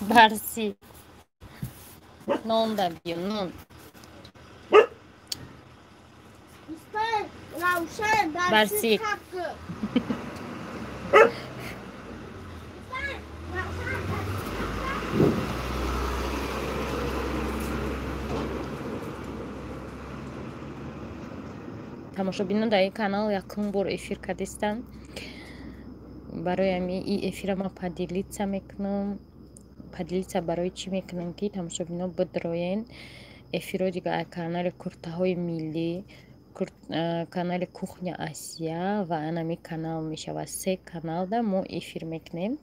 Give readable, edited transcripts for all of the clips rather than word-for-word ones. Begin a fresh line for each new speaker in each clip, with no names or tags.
Барси. Нон да биё, нон. Барсик. Тамошобинон, дар ин канал якум бор эфир кардистам. Барои ҳами и эфира ман поделиться мекунам. Поделиться барои чӣ мекунам, ки тамошобино бидроен эфиро дига канали куртаҳои миллӣ, канали Кухня Асия ва анами канал мешавад. Се каналда мо эфир мекунем.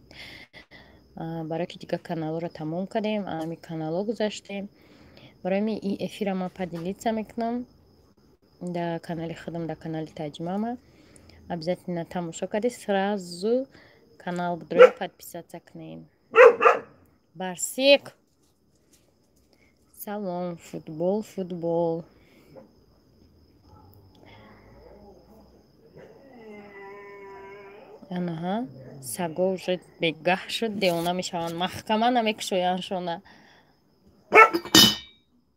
Барое ки дига каналҳоро тамом кардем, анами каналҳо гузаштем. Барои ҳами и эфира ман поделиться мекунам дар канали худам, дар канали Таҷмама. Обязательно тамошо карди, сразу канал бидрои, подписаться кунем. Барсик, салом. Футбол, футбол. Анаҳа, саго уже бегаҳ шуд, девона мешаванд, маҳкама намекушоянд шона.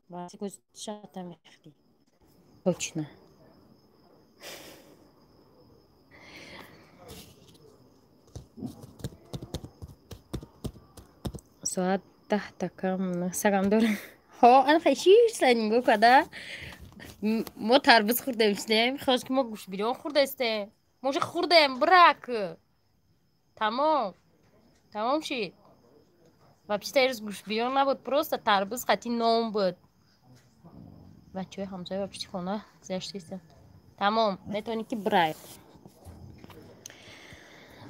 Барсик, шата мехӯрӣ точно. Соат 10-та кам сагам дора. Ҳо, ана шишта нигоҳ када. Мо тарбуз хӯрдем, шудем хош ки мо гӯштбирён хӯрдастем. Мо уже хӯрдем, брак, тамом, тамом шид. Вообще-то ирӯз гӯштбирён набуд, просто тарбуз қати нон буд. Бачаҳои ҳамсоя ба пишти хона гузаштаистанд. Тамом, метавонӣ ки бирай.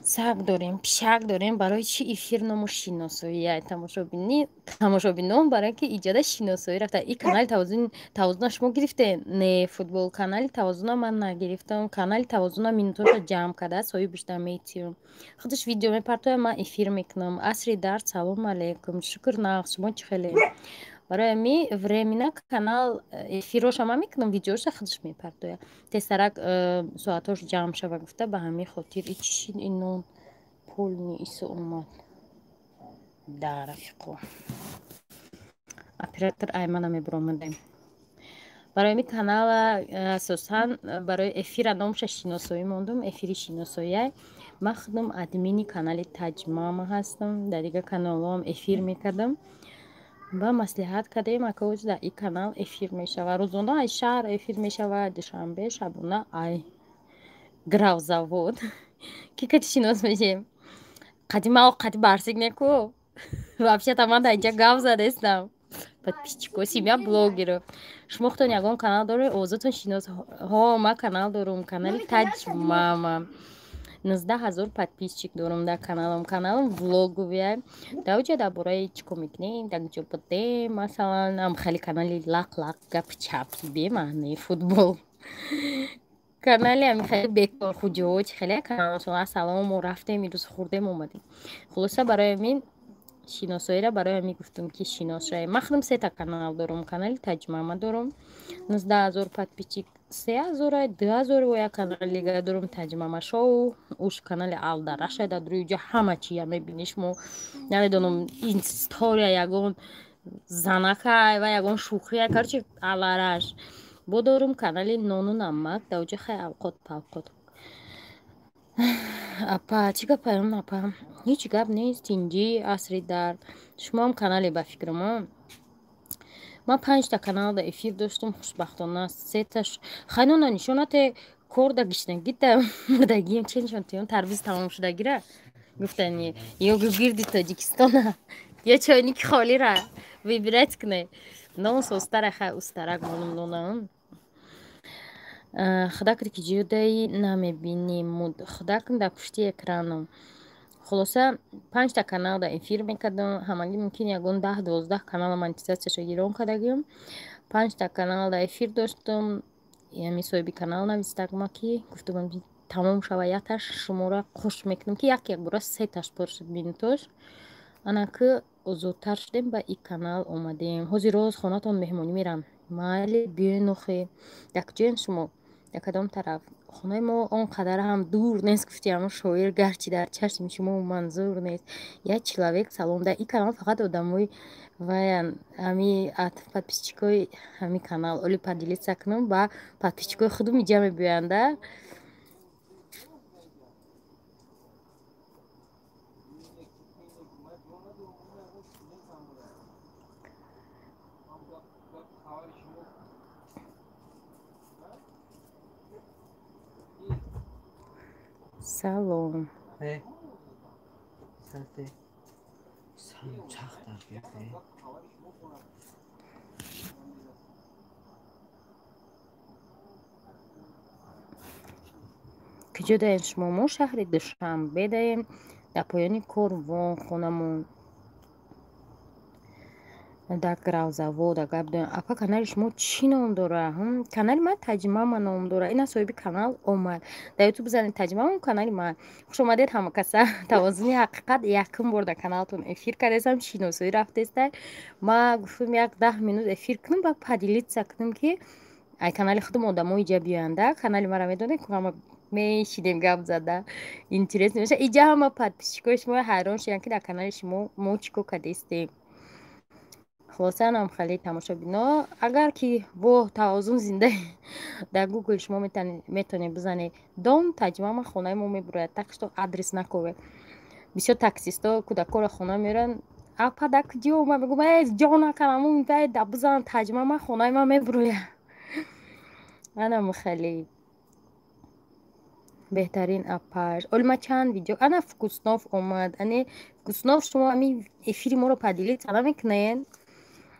Саг дорем, пишак дорем. Барои чӣ эфир ному шиносоия, тамошобини, тамошобинон? Барое ки иҷода шиносоӣ рафта. И канали Тавозуна шумо гирифте? Не, футбол, канали Тавозуна ман нагирифтам. Канали Тавозуна минутоша ҷамъ карда, соҳибашда метиём, худаш видео мепартоя, ман эфир мекунам. Асри дард, салому алейкум. Шукр, нағз, шумо чӣ хеле? Барои ами временно канал эфироша ман мекунам, видеоша худаш мепартоя. Тезтарак соатҳош ҷамъ шава гуфта, ба ҳамин хотир. И чӣ шид, ин нон полни исо омад да, рафиқо. Оператор аймана мебуромадем. Барои ами канала асосан барои эфира номша шиносоӣ мондум, эфири шиносоия. Ман худам админи канали Таҷмама ҳастам, дар дигар каналҳоам эфир мекардам ва маслиҳат кардем, акоз дар ин канал эфир мешавад. Рӯзона ай шаҳр эфир мешавад, душанбе, шабона ай гравзавод. Ки кати шинос мешем? Қадима қади барсик неку. Вообще-то ман дар инҷа гап задестам. Подписчико, семья блогеров. Шумо худтон ягон канал доред, овозатон шинос? Ҳо, ман канал дорум, канали Таҷмама. 19 000 подписчик дорум дар каналам. Каналам влоговия. Дар оҷа дар бораи чӣ кор мекунем, дар куҷо будем, масалан, ам хеле канали лақ-лақ, гапи чапи бемаъни, футбол. Канали ами хеле бекорхуҷоҳо, чӣ хеле каналшон. Ассалому, мо рафтем, ирӯз хӯрдем, омадем. Хулоса, барои ҳамин шиносоиро, барои ҳамин гуфтум, ки шинос шавем. Ман худам сета канал дорум. Канали Таҷмама дорум, 19 000 подписчик, 3000-а, 2000 во як канали дига дорум, Таҷмама шоу. Уш канали алдараша, дар рӯи ҷо ҳама чия мебиниш. Мо намедонам, история ягон занакай ва ягон шӯхия, короче, алараш. Бо дорум канали нону намак, дар оҷа хай авқот павқот. Апа, чӣ гапаям, апа? Ҳеҷ гап нест, тинҷӣ. Асри дард, шумоам канале ба фикрамо. Ман панҷта каналда эфир доштум, хушбахтона сеташ хайнона нишонате корда гишнагита мурдагием. Че нишон тиём? Тарбиз тамом шудагира гуфтани ё гирди Тоҷикистона, ё чойники холира выбирать куне. Нон состара, хай устарак монум нонам. Худакр ки ҷудаи намебинем, худакн дар пушти экраном. Хулоса, панҷта каналда эфир мекардам. Ҳамагӣ мумкин ягон 10-12 канала монетизатсияшо гирон кардагиам. Панҷта каналда эфир доштум. Ями соҳиби канал навистагма, ки гуфтум, тамом шава якташ, шуморо қуш мекунам, ки як якбора сеташ пур шуд минутош. Ана ки озодтар шудем, ба и канал омадем. Ҳозир роз хонатон меҳмонӣ мерам. Майли, биёен охе. Дар куҷоен шумо? Дар кадом тараф? Хонаи мо он қадар ҳам дур нест, гуфти ҳамон шоир, гарчи дар чашми шумо манзур нест. Як человек салом. Дар ин канал фақат одамои ваян, ҳами подписчикои ҳами канал. Оли поделиться кунам, ба подписчикои худум иҷа мебиёянд, а? Салом. Куҷо даем шумо? Мо шаҳри Душанбе даем, дар поёни корвон хонамон, дар Гравзавод. Агар бидонем, апа, канали шумо чӣ ном дора? Канали ман Таҷмама ном дора. Ина соҳиби канал омад. Дар Ютуб бизанед Таҷмама, канали ман. Хушомадед, ҳама каса. Тавозуни ҳақиқат, якум бор дар каналтон эфир кардесам, шиносоӣ рафтеста. Ма гуфтам, як 10 минут эфир кунам, ба поделиться кунам, ки ай канали худам одамо иҷа биёянда. Канали мара медонед ку, ҳама мешидем гап зада, интересно меша. Иҷа ҳама подписчикои шумо ҳайрон шуданд, ки дар канали шумо мо чӣ кор кардестем. Хулосаанам, хеле тамошобино, агар ки бо тавозун зинда, дар Гугл шумо метавонед бизанед «Дом Таҷмама», хонаи мо мебурояд. Так что адрес наковед. Бисёр таксисто кӯдакоро хона меоранд: «Апа, да куҷо?» Ма мегӯм: «Э, ҷо наканам, да бизан Таҷмама, хонаи ма мебурояд». Анам хеле беҳтарин апаш. Оли ма чанд видео. Ана Вкуснов омад. Ане Вкуснов, шумо ами эфири моро поделиться намекунед?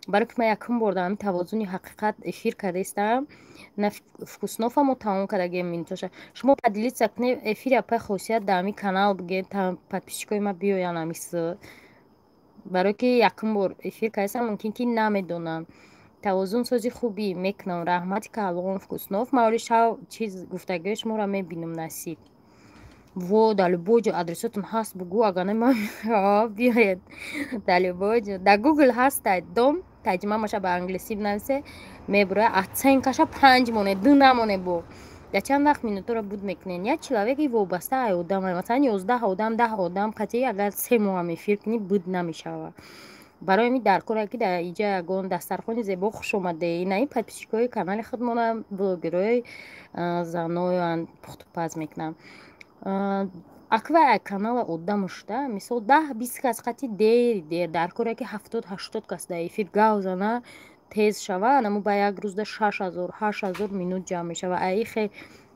Барои ки ман якум бор дар ҳамин Тавозуни ҳақиқат эфир кардаистам. На, Вкуснофа мо тамом кардагем минутоша. Шумо поделиться кунед эфири апаи Хосият дар ҳамин канал, бигед, подписчикои ма биёянд ҳамис. Барое ки якум бор эфир кардастам, мумкин ки намедонам. Тавозун сози хубӣ мекунам. Раҳмати калон, Вкуснов. Ман оли шав чиз гуфтагиҳои шуморо мебинам, насиб. Во, дар любой ҷо адресотон ҳаст, бугӯ, агар не ман биёед. Дар любой ҷо дар Гугл ҳаста, «Дом Таҷмамаша» ба англисӣ бинависе, мебурояд. Оценкаша 5 моне, ду намоне. Бо дар чанд вақт минуторо буд мекунед. Як человеки вобаста ай одам, масалан, 11 одам, 10 одам қатъи, агар 3 моҳам эфир кунӣ, буд намешавад. Барои ҳамин дар коре ки дар иҷа ягон дастархони зебо. Хушомаде. Ина ин подписчикои канали худмона, блогерои заноян, пухтупаз мекунам. Аква канала одам шуда, мисол, 10-20 кас қати дери дер. Дар коре ки 70-80 кас дар эфир гав зана, тез шава. Анамо ба як рӯзда 6000, 8000 минут ҷамъ мешава. Аихе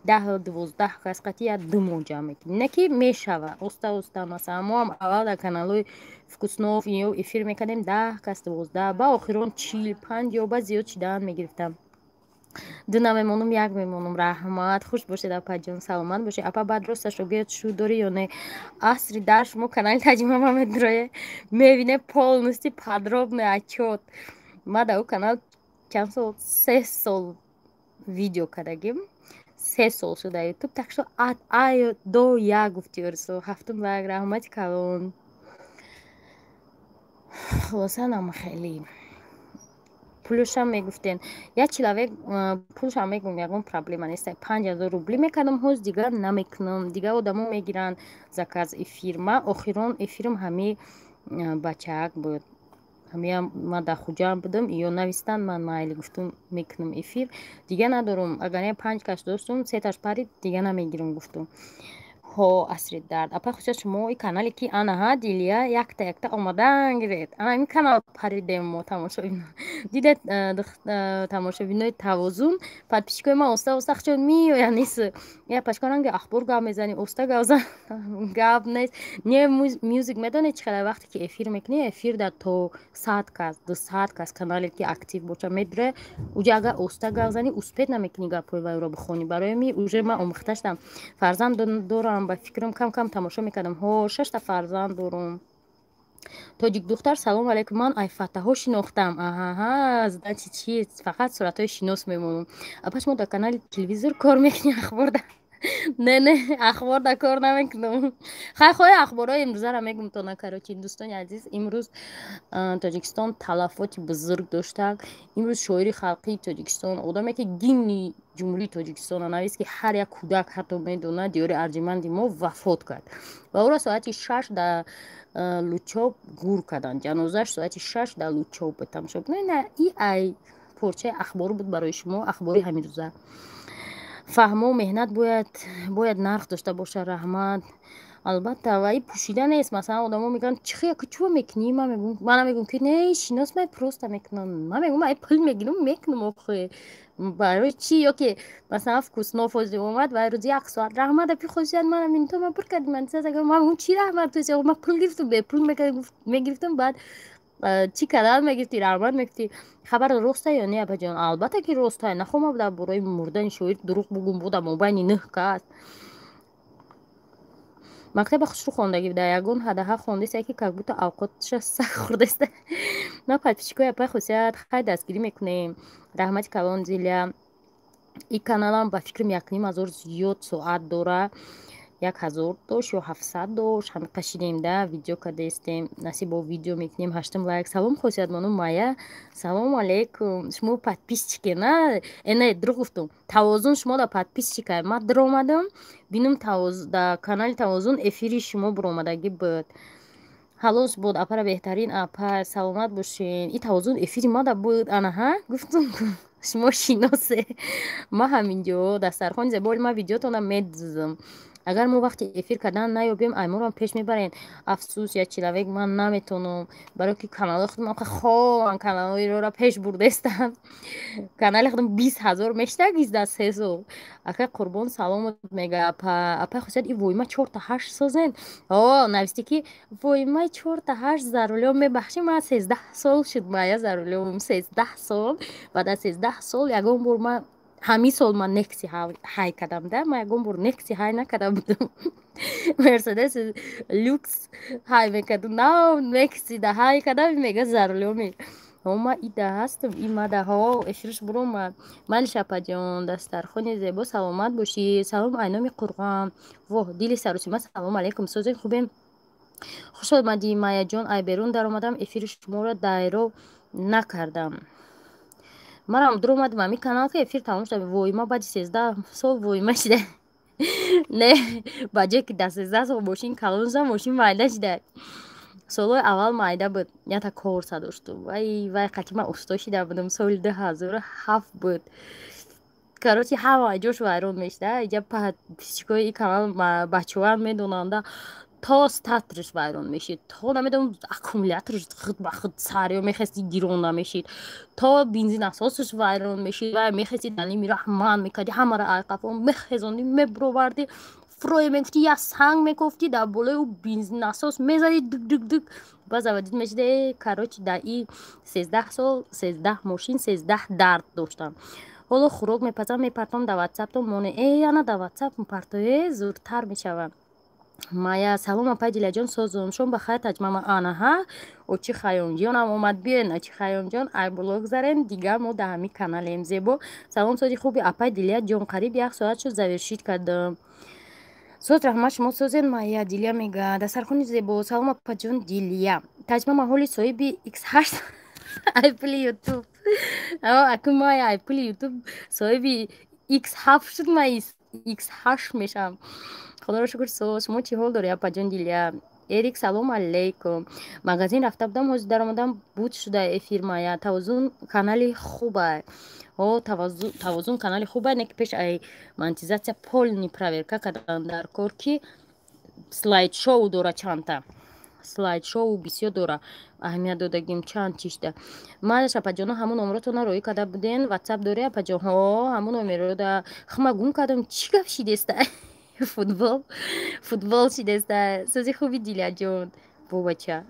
10-12 кас қати як 2 моҳ ҷамъ мекунӣ, не ки мешава оста оста. Масалан, мо ҳам аввал дар каналҳои Вкуснов ё эфир мекардем 10 кас, 12, ба охирон 40, 50 ба зиёд шидаан мегирифтам. Ду намемонам, як мемонам. Раҳмат, хуш бошед, апаҷон, саломат бошед. Апа, баъд росташро гӯяд, шу дорӣ ё не? Асри дар шумо канали Таҷмама медурое, мебине полностью подробный отчёт. Ма дар ӯ канал чанд сол, 3 сол видео кардагим, 3 сол шуда Ютуб. Так что от а до я гуфти орсо. Ҳафтум лайк, раҳмати калон. Хулоса, нам хеле пулушам мегуфтен. Як человек пулушам мегум, ягон проблема нест. 5000 рубли мекардам, ҳоз дигар намекунам, дигар одамо мегиранд заказ эфир. Ма охирон эфирам ҳами бачаак буд, ҳамиам ман дар Хуҷанд будам, ё навистанд, ман майли гуфтум, мекунам эфир. Дигар надорум. Агар я панҷ кас доштум, сеташ парид, дигар намегирам, гуфтум. Ҳо, асри дард, апа хусия, шумо и канале ки анаҳа дилия якта якта омадан гиред. Ана ин канал паридем мо. Тамошобино дидед, тамошобинои Тавозун, подписчикои ма оста оста хчон меоянд. Нис я пашка ранги ахбор гап мезанӣ, оста гап зан, гап нест. Не, мюзик медонед чӣ қадар вақте ки эфир мекунӣ, эфир дар то 100 кас, 200 кас, канале ки актив боша, медуре. Уҷа агар оста гап занӣ, успеть намекунӣ гапҳои вайро бихонӣ. Барои ми уже ман омӯхта шудам. Фарзанд дорам, ба фикрам кам кам тамошо мекардам. Ҳо, шашта фарзанд дорум. Тоҷик духтар, салом алейкум. Ман айфатаҳо шинохтам. Аҳаҳа, значит чи, фақат суратҳои шинос мемонам. Апа, шумо дар канали телевизор кор мекунӣ, ахборда? Не, не, ахбор да кор намекунам. Хай, хоҳи ахборҳои имрӯзаро мегум то на. Короче, дӯстони азиз, имрӯз Тоҷикистон талафоти бузург дошта. Имрӯз шоири халқии Тоҷикистон, одаме ки гимни Ҷумҳурии Тоҷикистонро навист, ки ҳар як кӯдак ҳатто медонад, диёри арҷуманди мо, вафот кард ва ӯро соати 6 дар Лучоб гур карданд. Ҷанозааш соати 6 дар Лучоб буд. Тамошо кунед, и ай порчаи ахбор буд барои шумо, ахбори ҳамирӯза. Фаҳмо, меҳнат бояд нарх дошта бошад. Раҳмат, албатта. Ва и пӯшида нест. Масалан, одамо мегӯянд: «Чихе, чӯ мекунӣ?» Мана мегӯм, ки не, шинос, ман просто мекунам. Ман мегӯм, ай пул мегирам, мекунам. Охе, барои чӣ? Ё ки масалан, Вкуснов ҳозир омад ва рӯзи як соат: «Раҳмат, апи Хосият, мана минуто ман пур кардим». Ман мегӯм: «Чӣ раҳмат? Ман пул гирифтам, бепул мегирифтам, баъд чӣ кардан мегирифтӣ, раҳмат мегуфтӣ?» Хабар роста ё не, апаҷон? Албатта ки роста. Нахоҳам дар бораи мурдани шоир дурӯғ бугум. Буда мобайни нӯҳ кас мактаба хушрӯ хондагӣ буда, ягон ҳадаҳа хондеста, ки как будто авқотша сах хӯрдаста. На, подписчикои апаи Хусият, хай, дастгирӣ мекунем. Раҳмати калон, Зиля. И каналам, ба фикрам, 1500 зиёд соат дора, 1000 дошт ё 700 дошт. Ҳамиқа шидем да видео кардастем. Насиб, бо видео мекунем. Ҳаштум лайк. Салом, Хосиятмону Майя, салому алейкум. Шумо подписчике на? Не, дурӯғ гуфтум. Тавозун шумо да подписчика. Ман дуромадам, бинум, да канали Тавозун эфири шумо буромадагӣ буд. Ҳалос буд, апара, беҳтарин апа, саломат бошен. И Тавозун эфири мада буд. Анаҳа, гуфтум, шумо шиносе. Ма ҳаминҷо дастархони зебои ма видеотона медузам. Агар мо вақти эфир кардан наёбем, айморам пеш мебарем. Афсӯс, як человек, ман наметонам, барое ки каналҳои худам хован, каналҳоиро пеш бурдестам. Канали худам 20 000 мешта дар 3 сол. Акай Қурбон саломат мега. Апай Хусият, и войма чорта ҳашт созен. О, нависти ки воймаи чорта ҳашт за рулём. Мебахши, ман 13 сол шуд мая за рулём, 13 сол. Баъд аз 13 сол ягон бор ман ҳамин сол ман Некси ҳай кардам да. Ман ягон бор Некси ҳай накарда будам, Мерседес люкс ҳай мекардам, нав Некси да ҳай кардам. Мега за рулёми ма ида ҳастам, имада ҳо эфирш буромад. Майли, шапаҷон, дастархони зебо, саломат бошӣ. Салом, айноми Қурғон. Воҳ, дили сарусима, салому алейкум. Созен, хубем? Хуш омадӣ, Майяҷон. Ай берун даромадам, эфири шуморо дайро накардам. Марам дуромадам ами канал, ки эфир тамом шуда. Войма баъди 13 сол войма шуда. Не, ба ҷое ки дар 13 сол мошин калон шуда, мошин майда шуда. Солҳои аввал майда буд, ята Корса доштум. Вай, вай қати ман усто шида будам. Соли 2007 буд. Короче, ҳама ҷош вайрон мешуда. Иҷа подписчикои и канал, бачаҳоам медонанда. То статрш вайрон мешид, то намедонам, аккумуляторш худ ба худ сарё мехести, гирон намешид, то бензинасосш вайрон мешид. Вай мехести, далими раҳман мекарди, ҳамаро айқафо мехезонди, мебуроварди, фрое мегуфти, як санг мекофти, дар болои ӯ бензинасос мезади, дук дук дук, ба заводить мешида. Короче, дар и 13 сол 13 мошин, 13 дард доштам. Ҳоло хӯрок мепазам, мепартом дар ватсаптон моне. Э, ана дар ватсап мепартое, зудтар мешавад. Мая, салом, апай Дилаҷон, созум, шом бахайр. Таҷмама, анаҳа, очи Хаёмҷонам омад. Биёен, очи Хаёмҷон, айблог зарен. Дигар мо дар ҳамин каналем. Зебо, салом, сози, хуби, апай Дилия ҷон? Қариб як соат шуд, завершить кардам. Соз, раҳмат, шумо созен? Майя Дилия мега: дастархони зебо. Салом, апаҷон Дилия. Таҷмама ҳоли соҳиби X8 ай пули Ютуб. Аку мая ай пули Ютуб соҳиби X7 шуд, ма X8 мешавам. Худоро шукр, соз. Шумо чӣ ҳол дорӣ, апаҷон Дилия? Эрик, салом алейкум. Магазин рафта будам, ҳозир даромадам, буд шуда эфир. Мая, Тавозун канали хуба. О, Тавозун канали хуба, не ки пеш ай монетизатсия полный проверка кардан дар кор, ки слайд шоу дора, чандта слайд шоу бисёр дора. Аҳамият додагим чанд чишта. Ман, шапаҷоно, ҳамун номеротона роӣ карда буден. Ватсап дори, апаҷон? Ҳо, ҳамун номерода хма гум кардам. Чӣ гап шидеста? Футбол, футбол шидеста. Сӯзи, хуби, Диляҷон? Бобача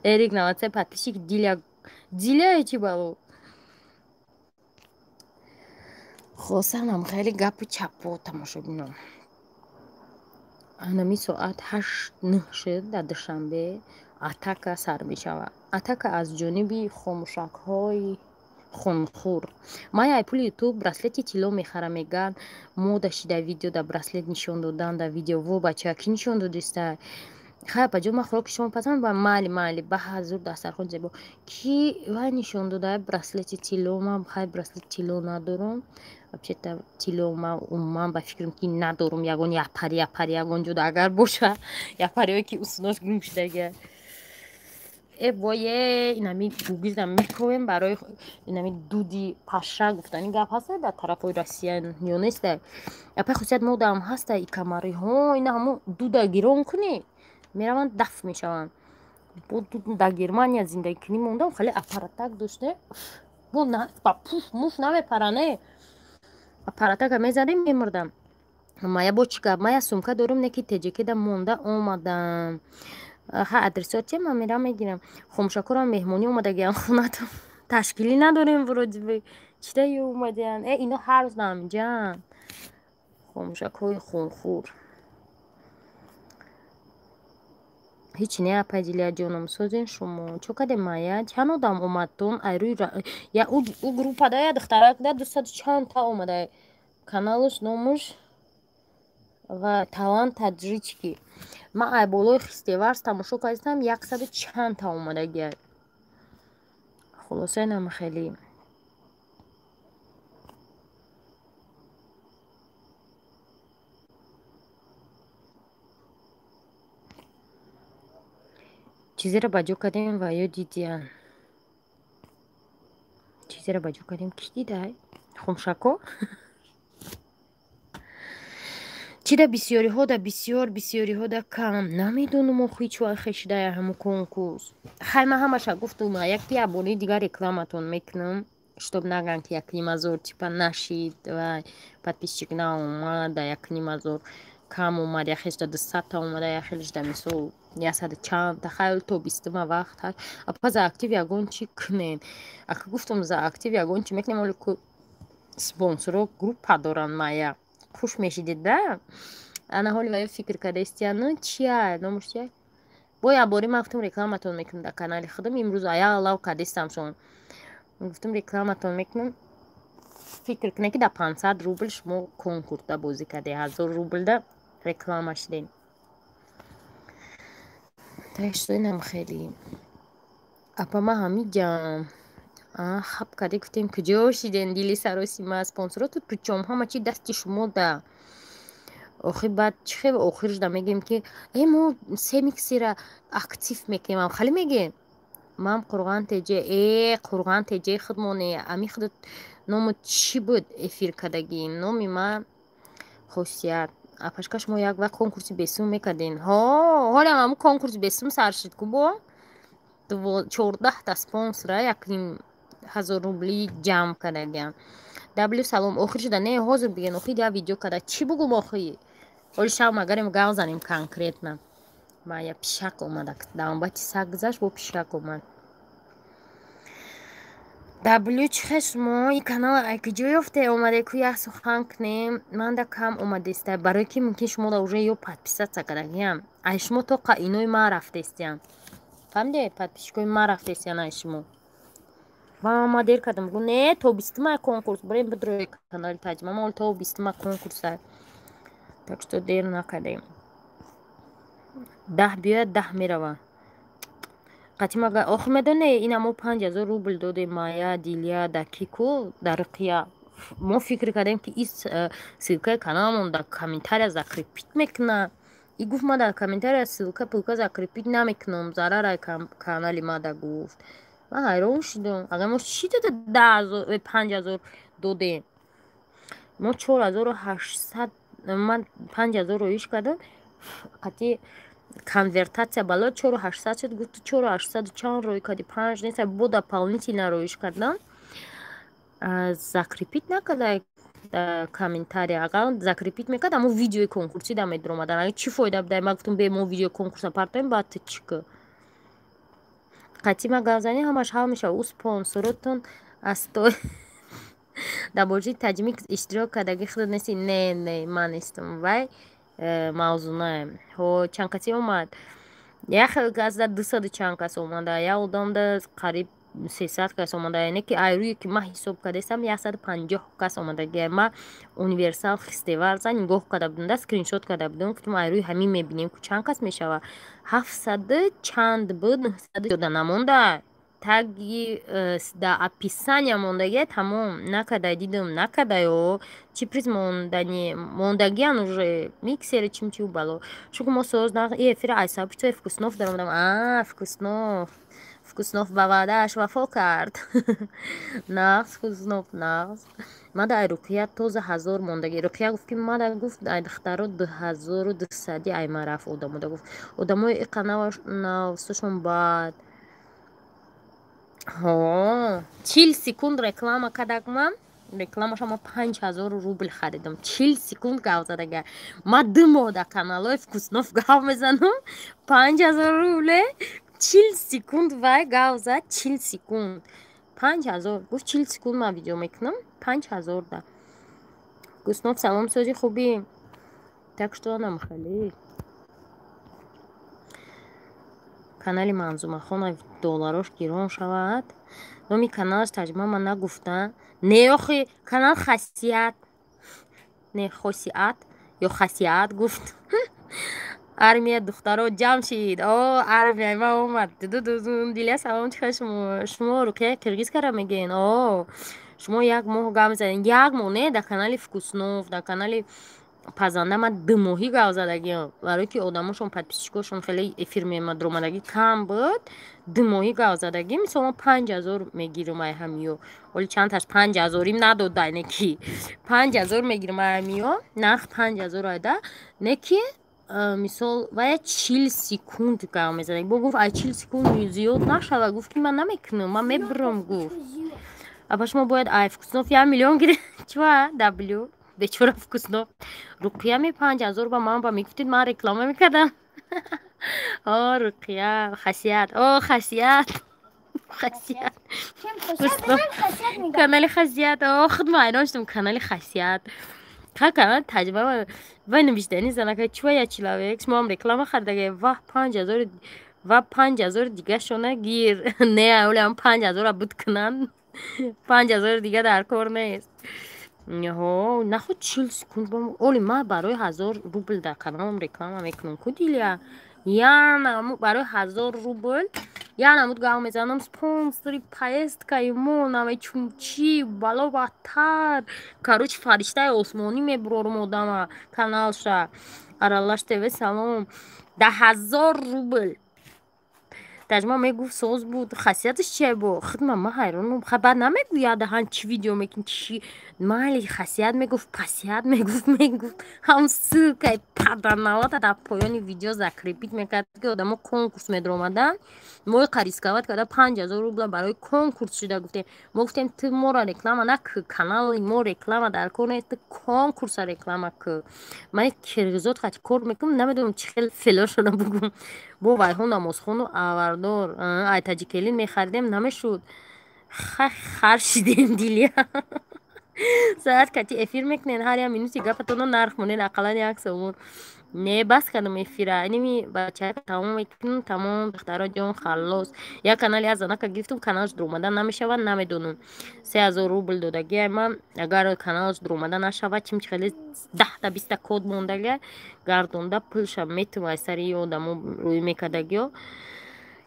Эрик, 93 подписчик. Диля, Диля, чӣ бало? Хулосанам, хеле гапу чапо, тамошобинон. Анами соат 8, 9 шуд, дар Душанбе атака сар мешавад. Атака аз ҷониби хомӯшакҳои Хунхур. Ман ай пули ютуб браслети тилло мехарам, меган мода шида видео да браслет нишон додан да видео. Во бача, ки нишон додиста? Хай, апаҷон, ман хӯроки шумо пазам ба майли, майли, ба ҳазур дастархон зебо. Ки вай нишон дода браслети тилло? Ман хай браслети тилло надорам. Вообще-то тилло ман умуман ба фикрам ки надорам, ягон япари япари ягон ҷода агар боша, япариое ки усунош гум шудага. Э вое, инами гугилда мековем барои инами дуди паша гуфтани гап ҳаста дар тарафҳои Россия ё неста? Апай хусусият модаам ҳаста и камариҳо, ина ҳамо дуда гирон кунӣ, мераванд даф мешаванд. Бо дар Германия зиндагӣ кунӣ мондам, хеле аппаратак доште, бо ба пуф муф намепаране, аппаратака мезадем, мемурдам. Мая бо чӣ гап? Мая сумка дорум, не ки теҷекеда монда омадам. Ха, адресотия ман мерам мегирам. Хомшакорам меҳмонӣ омадагиам хонатон. Ташкилӣ надорем вроде бы. Чида ё омадиян? Э, ино ҳар рӯз намҷан. Хомшакҳои хунхур. Ҳеч не, апай Дилия ҷоном, созен шумо. Чо кардем, Мая? Чанд одам омадтон? Ай рӯи я ӯ группада я духтарак да дусаду чандта омада. Каналаш номуш ва талант таджички. Ман ай болои хистеварз тамошо кардам, яксаду чандта омадагия. Хулоса, инам хеле чизеро ба ҷо кардем ва ё дидиян. Чизеро ба ҷо кардем, ки дидай? Хумшако? Чида бисёриҳо да бисёр, бисёриҳо да кам. Намедонам охи чӣ вай хешидая ҳамун конкурс. Хай, ман ҳамаша гуфтум, яки ябори дигар рекламатон мекунам, чтоб наган ки якним ҳазор типа нашид ва подписчик наомад, да якним ҳазор кам омад, яхелш да 200-та омада, яхелш да мисол яксаду чандта. Хайр, то бистума вақт ҳаст. Апа, за актив ягон чӣ кунен. Ака гуфтум, за актив ягон чӣ мекунем, оли ку спонсоро группа доранд, мая. Хуш мешидед да? Ана ҳоли ва фикр кардаистияну чия номуш чия? Бо ябори ман гуфтум рекламатон мекунам дар канали худам. Имрӯз ая лав кардистам шон. Гуфтум рекламатон мекунам. Фикр кунед ки дар 500 рубл шумо конкурсда бозӣ карде, 1000 рублда реклама шудем. Так что инам хеле. Апа, ман ҳамиҷам. Хаб карде, гуфтем куҷо шиден дили саросима спонсороту причом ҳама чи дасти шумо да. Охи баъд чӣ хел охирш да мегӯем ки э мо семиксира актив мекунем, хеле мегӯем. Ман Қурған теҷе, э Қурған теҷе худмоне, ами худ ному чӣ буд эфир кардагӣ? Номи ман Хосият. Апашка, шумо як вақт конкурси бесум мекарден. Ҳо, ҳолам ҳамун конкурси бесум сар шуд ку бо 14-та спонсора 1500 рубли ҷамъ кардагиам. Даблю салом, охир шуда не, ҳозир биген, охир я видео карда чӣ бугум охи? Ҳоли шав магарем гав занем конкретно. Мая пишак омада, дамбати саг гузашт, бо пишак омад. Даблю чӣ хел шумо ин канала ай куҷо ёфте омаде ку як сухан кунем, манда кам омадеста, барое ки мумкин шумо да уже ё подписаться кардагиам. Ай шумо тоқа инои ман рафтестиям. Фаҳмиде? Подписчикои ман рафтестиян ай шумо. Ма дер кардам, гу не, то бистума конкурс, бурем бидрои канали таҷима, ма то бистума конкурса. Так что дер накардем. 10 биёяд, 10 мерава. Қатимага охи медоне, ина мо 5000 рубл додем Мая, Дилия, да кику, да Руқия. Мо фикр кардем ки ис ссылкаи каналамон дар комментария закрепить мекуна. И гуфт ма дар комментария ссылка пулка закрепить намекунам, зарарай канали ма да гуфт. Ман ҳайрон шудам. Агар мо чӣ дода 10 000, 5000 додем? Мо 4800, ман 5000 роиш кардам, қати конвертация бало 4800 шуд, гуфт 4800 чанд рӯй кардӣ, панҷ нест, бо дополнительно роиш кардам. Закрепить накарда комментария, агар закрепить мекард, ҳамон видеои конкурсӣ да медаромадан. Агар чӣ фоида будай? Ман гуфтам бе мо видеои конкурса партоем, баъд ту чӣ ку? Қатъи ма гап занӣ ҳамаш ҳал мешавад. Ӯ спонсоротон аз то дар бозии таҷмик иштирок кардагӣ худат нестӣ? Не, не, ман нестам. Вай мавзуна. Ҳо, чанд касе омад? Як хел кас да дусаду чанд кас омада, як одам да қариб 300 кас омада, яъне ки айрӯе ки ман ҳисоб кардастам, 150 кас омадагия. Ма универсал хистеварза нигоҳ карда будам да, скриншот карда будам, гуфтам, айрӯи ҳамин мебинем, ку чанд кас мешава. 700 чанд буд, 900 дода намонда. Таги да описания мондагия, тамом накардай, дидам, накардаё. Чӣ приз мондани мондагиян, уже миксери чимчиу бало. Шукр, мо соз и эфира айсаб Вкуснов даромадам. А Вкуснов, Вкуснов ба ваъдааш вафо кард. Нағз, Вкуснов, нағз. Мада ай Руқия тоза 1000 мондагӣ. Руқия гуфт, ки мада гуфт, ай духтаро 2200 ай ма рафт одамода. Гуфт, одамои иқа навсушон бад. Ҳо, 40 секунд реклама кардак. Ман рекламаша ма 5000 рубл харидам. 40 секунд гав задага. Ма 2 моҳ дар каналҳои Вкуснов гав мезанам. 5000 рубле, 40 секунд вай гав зад, 40 секунд 5000. Гуфт, 40 секунд ман видео мекунам, 5000 да. Вкуснов, салом, сози, хубӣ? Так что намхали канали Манзумахона долларош гирон шавад. Номи каналаш таҷриба ман нагуфта. Не, охи, канал Хасият, не Хосиат ё Хасият гуфт. Армия духтаро ҷамъ шид. О, армияи ман омад. Дилия, салом, чӣ хел шумо? Шумо Руқия киргизкара мегӯен? О, шумо як моҳ гап мезанед, як моҳ не, дар канали Вкуснов, дар канали пазанда ман 2 моҳӣ гап задагиам, барое ки одамошон, подписчикошон хеле эфир мемадромадагӣ кам буд. 2 моҳӣ гап задагӣ. Мисол, ман 5000 мегирам ай ҳамиё. Оли чандташ 5000-им надодай, не ки 5000 мегирам ай ҳамиё, нарх 5000 айда, не ки мисол вая 40 секунд гап мезанад. Бо гуфт, ай 40 секунд зиёд нашава. Гуфт, ки ман намекунам, ман мебурам. Гуфт, аба, шумо бояд ай Вкуснов 1 миллион гиред. Чва w бечора Вкуснов. Руқия ми 5000 ба ман ба мегуфтид, ман реклама мекардам. О, Руқия, Хасият, о, Хасият, Хасият, канали Хасият. О, худ ма айрон шудам. Канали Хасият ха, канал таҷриба вай навиштани занака. Чува я человек, шумоам реклама хардаге. Ваҳ, 5000 ва 5000 дигашона гир. Не, олиам 5000-а буд кунанд, 5000 дига дар кор нест. Ҳо, нахуд 40 секунд. Оли ман барои 1000 рубл дар каналам реклама мекунам ку, Дилия. Яна барои 1000 рубл я намуд гав мезанам. Спонсори поездкаи мо намечун, чӣ бало бадтар. Короче, фариштаи осмонӣ мебурорум одама каналша. Аралаш ТВ, салом. Да 1000 рубл таҷма мегуфт, соз буд. Хасияташ чия бо хидма? Ма ҳайронум. Хабар намегӯяд даҳан, чӣ видео мекун, чӣ майли. Хасият мегуфт, пасият мегуфт, мегуфт, ҳам ссылкаи паданалата дар поёни видео закрепить мекард, ки одамо конкурс медаромаданд. Мо рисковать карда 5000 рубла барои конкурс шуда гуфтем. Мо гуфтем, ту моро реклама накӣ, канали мо реклама дар кор нест, ту конкурса реклама кӣ. Ман киргизот қати кор мекунам, намедонам чӣ хел фелошона бугум. Бо вайҳо намозхону авардор ай таҷикелин мехаридем, намешуд. Хар шидем. Дилия, саат кати эфир мекунед, ҳар як минути гапатонро нарх монед, ақаллан 1 сомон. Не, бас кардам эфира, иними бача тамом мекунам, тамом. Духтаро ҷон, халлос. Як канали аз занака гирифтум, каналаш дуромада намешавад, намедонам, 3000 рубл додагиай ман. Агар каналаш дуромада нашавад, чим хеле 10-та 20-та код мондагиай, гардонда пулша метум. Ай сари одамо рӯй мекардагиё,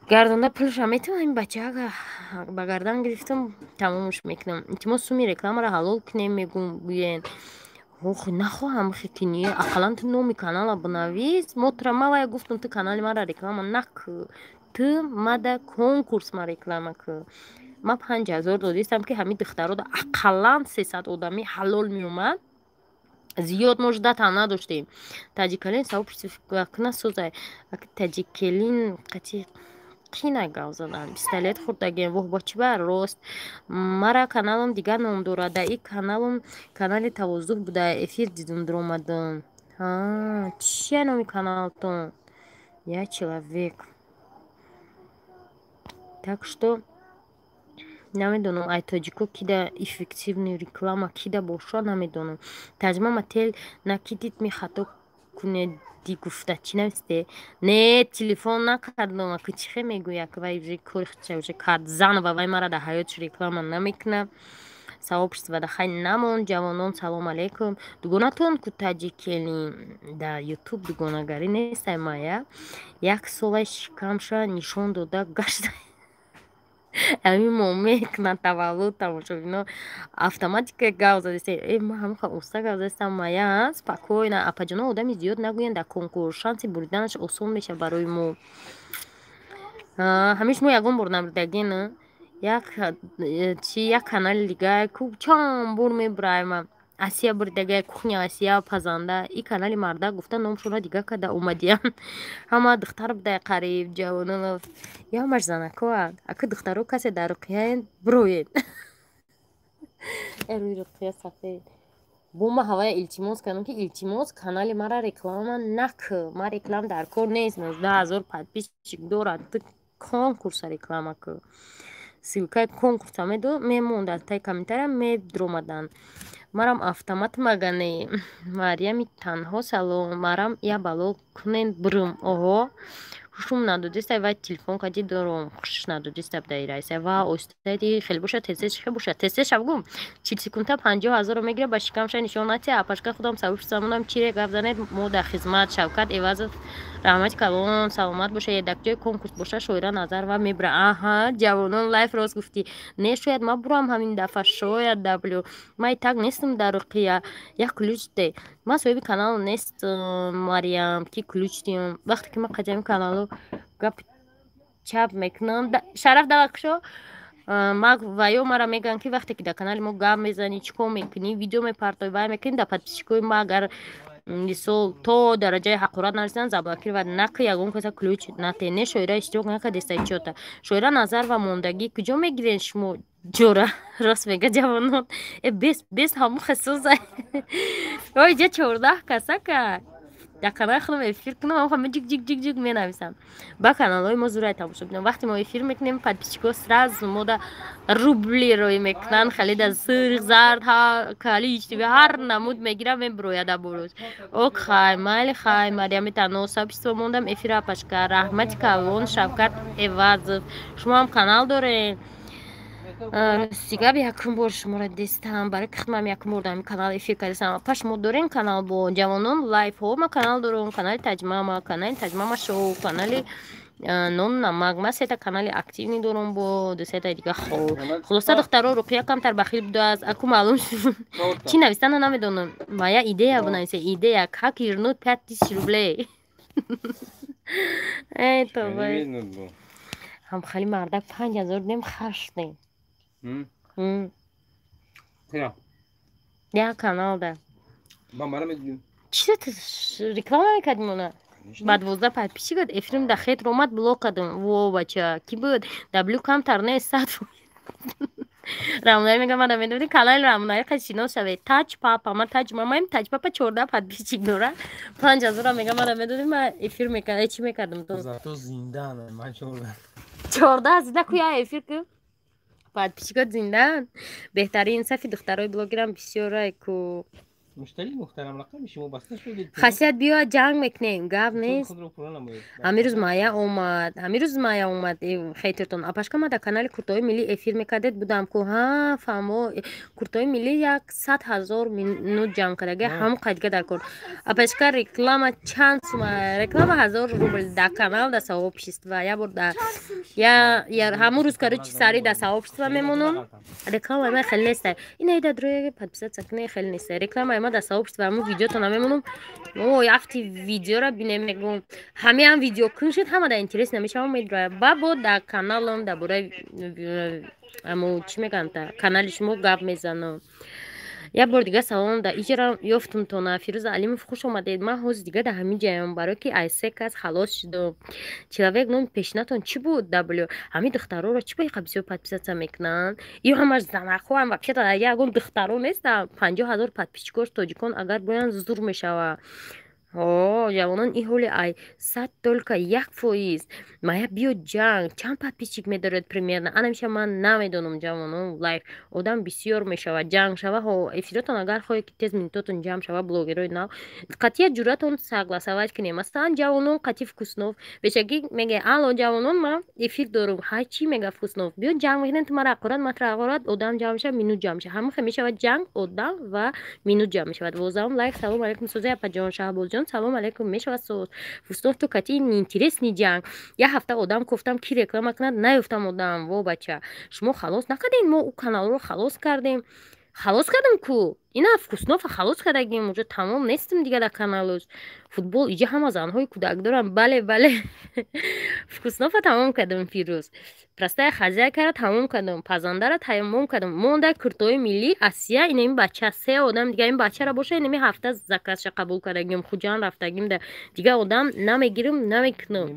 гардонда пулша метум. Ин бачаага ба гардан гирифтум, тамомш мекунам. Илтимос, суми рекламаро ҳалол кунем, мегум, гӯен. Ох, нахоҳам хитини, ақаллан ту номи канала бинавис. Мо тура, ма вая гуфтум, ту канали мара реклама накӯ, ту мада конкурс ма реклама кӯ. Ма 5000 додистам, ки ҳамин духтарода ақаллан 300 одами ҳалол меомад. Зиёд мо ждать надоштем. Таҷикалин савоб созай. Таҷикелин қати қина гав задан, пистолет хӯрдагем. Воҳ, бо чӣ ба рост. Мара каналам дигар ном дорад. Да, и каналам канали Тавозуҳ буда. Эфир дидум, дуромадам. Чия номи каналтон? Я человек. Так что намедонам, ай тоҷико кида эффективный реклама кида боша, намедонам. Таҷма, мотел накидит ми, хато кунед. Кардӣ гуфта, чӣ нависте? Не, телефон накардам. Аку чихе мегӯя, ки вай уже кори худша уже кард. Зан ва вай мара дар ҳаётш реклама намекуна. Сообщество да хай намон. Ҷавонон, салом алейкум. Дугонатон ку таҷикели дар Ютуб дугонагарӣ нестай. Мая як солай шикамша нишон дода гашта. Ҳамин мо мекунад таваллуд. Тамошобино автоматика гав задеста. Э, ма ҳамаха уста гав задестам. Мая спокойно. Апаҷоно, одами зиёд нагӯянд дар конкурс, шанси буриданаш осон мешавад барои мо. Ҳамин шумо ягон бор набурдагин? Як чи, як канали дига ку чанд бор мебураема. Асия буридага, кухня Асия, пазанда. И канали марда гуфта, номшонро дига када омадиян. Ҳама духтар будай, қариб ҷавонон ё ҳамаш занакоа. Ака, духтаро, касе дар руқияен, бироед. Э, рӯи Руқия сафед. Бо ма ҳавая илтимос кардам, ки илтимос, канали мара реклама накӣ. Ма реклам дар кор нест. 19 000 подписчик дорад. Ту конкурса реклама кӯ. Ссылкаи конкурса мемондад таи комментария, медромаданд. Марам автомат магане. Марьями танҳо, салом. Марам я бало кунен, бурум. Оҳо, ҳушум надодиста. Вай телефон кади дорум, хушш надодиста бдаирайса. Ва остади хеле боша, тезтез хе боша, тезтез шавгум. 40 секунда 50 000-ро мегира, ба шикамша нишон натия. Апашка, худам сабур замонам. Чире гап занед, мо дар хизмат. Шавкат Эвазов, раҳмати калон, саломат боша. Ядакҷои конкурс боша, Шоира Назарова мебра. Аҳа, ҷавонон лайф, рост гуфтӣ. Не, шояд ма бурам ҳамин дафъа, шояд. Даблю ма и так нестам дар Руқия. Як ключ де. Ман соҳиби канал нестам, Мариям, ки ключ диҳам. Вақте ки ман қадами каналу гап чап мекунам, шараф давакшо ма ва ё мара мегӯянд, ки вақте ки дар канали мо гап мезанӣ, чӣ кор мекунӣ, видео мепартоӣ, вай мекунӣ, дар подписчикои ма агар мисол то дараҷаи ҳақорат нарасидан, заблокировать нака, ягон каса ключ нате. Не, Шоира иштирок накардеста чота. Шоира Назар ва мондагӣ куҷо мегирен шумо ҷора? Рост мега ҷавонон. Э, бес бес, ҳаму хасоза. Ой, ҷа 14 касака дар канали худам эфир кунам, ҳама ҷик ҷик ҷик ҷик менависам. Ба каналҳои мо зурай тамошо бинам. Вақте мо эфир мекунем, подписчико сразу мода рубли рӯй мекунанд. Халида сирх, зард, каличтиви, ҳар намуд мегира, мебирояда бурӯз. Ок, хай, майли, хай. Марьями тано, сообщество мондам эфира. Апашка, раҳмати калон. Шавкат Эвазов, шумо ҳам канал доред? Ростигаби, якум бор шуморо дистам, барои ки худмам якум бор дар канал эфир кардистам. Апа, шумо дорем канал? Бо ҷавонон лайфҳо ма канал дорам, канали Таҷмама, канали Таҷмама шоу, канали Нон намак. Ма сета канали активный дорам, бо дусета дига. Хоб, хулоса, духтаро, Руқия камтар бахил будааст, аку маълум шуд. Чӣ навистана намедонам. Моя идея бинависе, идея как вернуть 5000 рублей. Эй, тоба, ҳамхали мардак 5000 дем, хар шудем. Як канал да. Чиз реклама мекардим, она ба 12 подписчик буд. Эфирим да хет ромад, блок кардам. Во, бача, ки буд? Даблю камтар не, 100. Рамонаи мегам, мада медонӣ, канали Рамонаи қашинос шавед. Таҷ Папа, ма Таҷ мамаем. Таҷ Папа 14 подписчик дора, 5000-а мегам, мада медонӣ, ма эфир мекардам, чӣ мекардам?
То зинда ман 14.
14 зинда ку, я эфир ку, подписчикот зиндаанд. Беҳтарин сафи духтарои блогерам бисёрай ку.
Муштари муҳтарам, рақами шумо баста шудед.
Хасият, биё, ҷанг мекунем, гап нест.
Худро пурра намоед.
Ҳамин рӯз Майя омад, ҳамин рӯз Майя омад. Хейтертон, апашка, ма дар канали Куртои миллӣ эфир мекардед, будам ку. Ҳа, фаҳмо, Куртои миллӣ 100 000 минут ҷамъ кардаги, ҳам қайдга дар кор. Апашка, реклама чанд сума? Реклама 1000 рубл дар канал, дар сообщество я бор да ҳамун рӯз, короче, сари дар сообщество мемонам. Рекламаи ман хеле неста. Инаида дроя, подписаться кунед, хеле неста рекламаи ма дар сообщество. Ҳамун видеотона мемонам. О, яфти видеора бинем, мегӯм, ҳамеам видео кун шуд, ҳама да интерес намешавам, медроя. Ба бо дар каналам дар бораи амо чӣ мегӯям, та канали шумо гап мезанам. Як бор дига салом. Да иҷара ёфтумтона. Фирӯза Алимов, хуш омадед. Ман ҳозир дига дар ҳамин ҷаям, барое ки ай се кас халос шудам. Человек, номи пешинатон чӣ буд? Даблю, ҳамин духтароро чӣ ба иқа бисёр подписаться мекунанд? Ё ҳамаш занакҳоам? Вообще-то ягон духтаро нестам. 50 000 подписчикош тоҷикон агар боянд, зур мешава. О, ҷавонон, и ҳоли ай 100 только 1%. Мая, биё ҷанг. Чанд подписчик медоред примерно? Анамиша ман намедонам, ҷавонон. Лайф одам бисёр мешавад, ҷанг шава. Ҳо, эфиротон агар хоҳед, ки тез минутотон ҷамъ шава, блогерои нав қатъия ҷуръатон согласовать кунем. Масалан, ҷавонон қатъи Вкуснов бешакӣ мега: «Алло, ҷавонон, ман эфир дорум». Ҳай, чӣ мега Вкуснов? Биё ҷанг мекунем, ту мара ҳақорат, ман тура ҳақорат, одам ҷамъ мешавад, минут ҷамъ мешавад. Ҳамин хел мешавад ҷанг, одам ва минут ҷамъ мешавад. Возавум лайк. Салом алейкум, соза апаҷон, Шаҳбозҷон, салом алейкум. Мешавад соз, Вкуснов, ту кати интересный ҷанг. Як ҳафта одам гуфтам, ки реклама кунад, наёфтам одам. Во, бача, шумо халос накардем, мо ӯ каналро халос кардем, халос кардам ку. Ина Вкуснофа халос кардагим, уже тамом, нестим дига дар каналуш. Футбол иҷа ҳама занҳои кӯдак дорам. Бале, бале, Вкуснофа тамом кардам. Фирӯз простая хозяйкара тамом кардам, пазандара тамом кардам, монда куртои миллӣ Асия. Инами бача, се одам дига, ин бачара боша, инами ҳафта заказша қабул кардагим, Хуҷанд рафтагим, да дига одам намегирим, намекунам.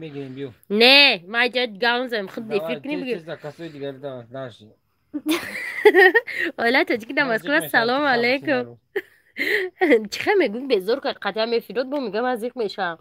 Не, ма иҷа гавзам, худ эфир кунем, бигир. Оилаи тоҷики дар Москва, салому алейкум. Чӣ хел мегӯй, безор кард қатъия мефирод, бо мегӯям, аз зиқ мешавам.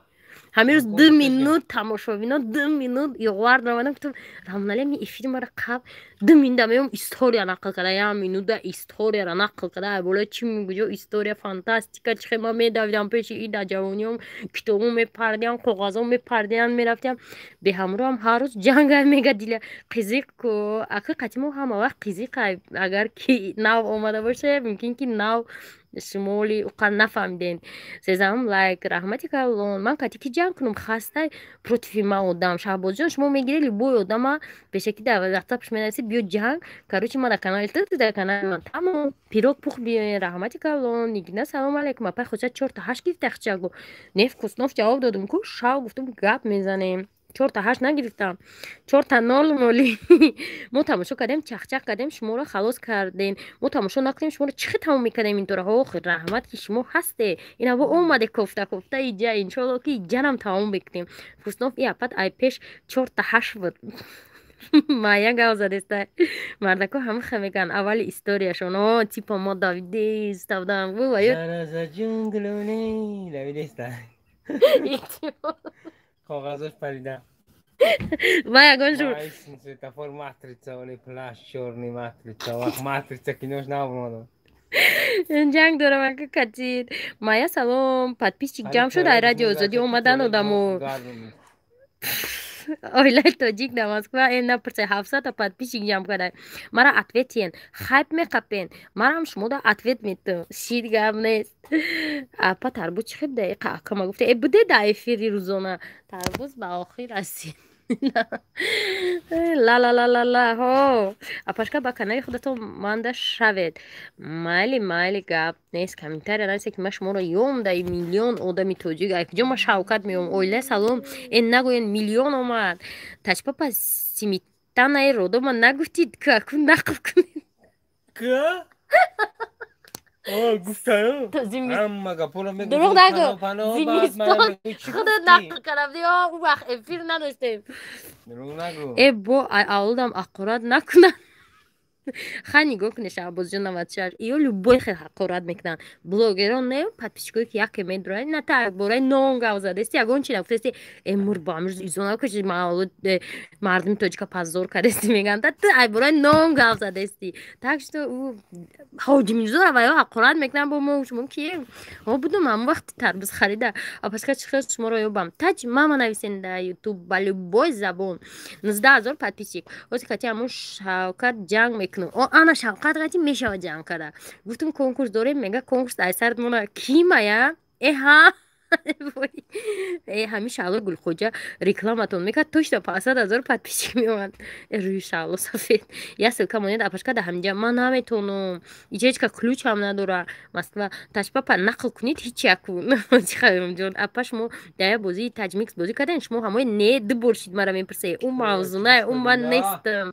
Ҳамин рӯз 2 минут тамошобино, 2 минут иғвар омадам, гуфтам: «Рамоналӣ, ми эфири мара қабл 2 минута меом, история нақл карда, як минута историяра нақл карда, ай болои чӣ мегӯ, история, фантастика, чӣ хел ман медавидам пеши и дар ҷавониём, китобо мепардиям, коғазо мепардиям, мерафтиям беҳамроҳам, ҳар рӯз ҷанга». Мега диля қизиқ ку, аки қати мо ҳама вақт қизиқ. Агар ки нав омада боше, мумкин ки нав шумоли уқа нафаҳмиден. Сезаҳум лайк, раҳмати калон. Ман кати ки ҷанг кунам? Хастай против ман одам. Шаҳбозҷон, шумо мегиред любой одама, пешакӣ дар ватсапш менависед: «Биё ҷанг». Короче, ман дар канали ту, дар канали ман, тамом. Пирог пух, биёен, раҳмати калон. Нигина, салом алейкум. Апай хоза чорта ҳашт гирифта хчагу не, Вкуснов ҷавоб додум ку, шав гуфтум, гап мезанем. Чорта ҳашт нагирифтам, чорта нол моли. Мо тамошо кардем, чахчах кардем, шуморо халос кардем. Мо тамошо накунем, шуморо чӣ хел тамом мекардем? Интора охир, раҳмат, ки шумо ҳасте. Ина бо омаде, кофта кофта иҷа, иншоалло, ки иҷанам тамом мекунем. Вкуснов и апат ай пеш чорта ҳашт буд. Мая гав задеста, мардако ҳама хел мегӯянд аввали историяшон: «О, типа мо давидеставдам».
Давидеста, коғазош парида.
Ва ягон жур.
Светофор, матрица, оли плащ чёрный, матрица, вақт матрица кинош набурмадам.
Ҷанг дорам ака катид. Мая, салом. Подписчик ҷамъ шуд, ай Радио Озодӣ омадан одамо. Оилаи тоҷик дар Москва, э, напурсе, 700-та подписчик ҷамъ карда. Мара ответиен, хайп меқапен, марам шумода ответ метам, шид гап нест. Апа, тарбуз чӣ хел да? Акама гуфта, э, буде да эфири рӯзона тарбуз ба охир расид. Ла ла ла ла ла, ҳо, апашка, ба канали худатон манда шавед. Майли, майли, гап нест. Комментария нависе, ки ман шуморо ём. Даи миллион одами тоҷик, ай куҷо ман Шавкат меём? Оила, салом. Э, нагӯен, миллион омад. Тачпапа, симитанаи родома нагуфтид, ку нақл кунед.
Гуфтаю, ҳама гапоро.
Дурӯғ нагӯ, зимистон худат нақл кардам. Ӯ вақт эфир надоштем.
Дурӯғ нагӯ.
Э, бо авлодам ҳақорат накунад. Ха, нигоҳ кунед, Шаҳбозҷон, 96, ё любой хел ҳақорат мекунанд блогерон, не, подписчикое ки яке медуранд, на так бораи нон гав задасти, ягон чи нагуфтасти. Э, мурба, амрӯз изо накуши, э, мардуми тоҷика паззор кардасти, мегӯянд. Ту ай бораи нон гав задасти. Так что ҳоҷи Мирзора ва ё ҳақорат мекунанд. Бо мо шумо кием? Ҳо, будум ҳамон вақти тарбуз харида. Апаска, чӣ хел шуморо ёбам? Таҷ мама нависен дар Ютуб ба любой забон. 19 000 подписчик. Ҳози кати ҳамон Шавкат ҷанг мекунам. О, ана Шавкат қати мешавад ҷанг када. Гуфтум, конкурс дорем, мега, конкурс айсард мона кимая. Эҳа, э, ҳамин Шаҳло Гулхоҷа рекламатон мекард, точно 500 000 подписчик меомад. Э, рӯи Шаҳло сафед. Я ссылка монед, апашка, да ҳаминҷа ман наметонам, иҷа ҳечка ключам надора. Москва, ташпапа, нақл кунед, ҳеч якун ҷон. Апа, шумо дар як бозии таҷмикс бозӣ кардем, шумо ҳамои не ду бор шид, мара мепурсе, ӯ мавзунай, ӯ ман нестам.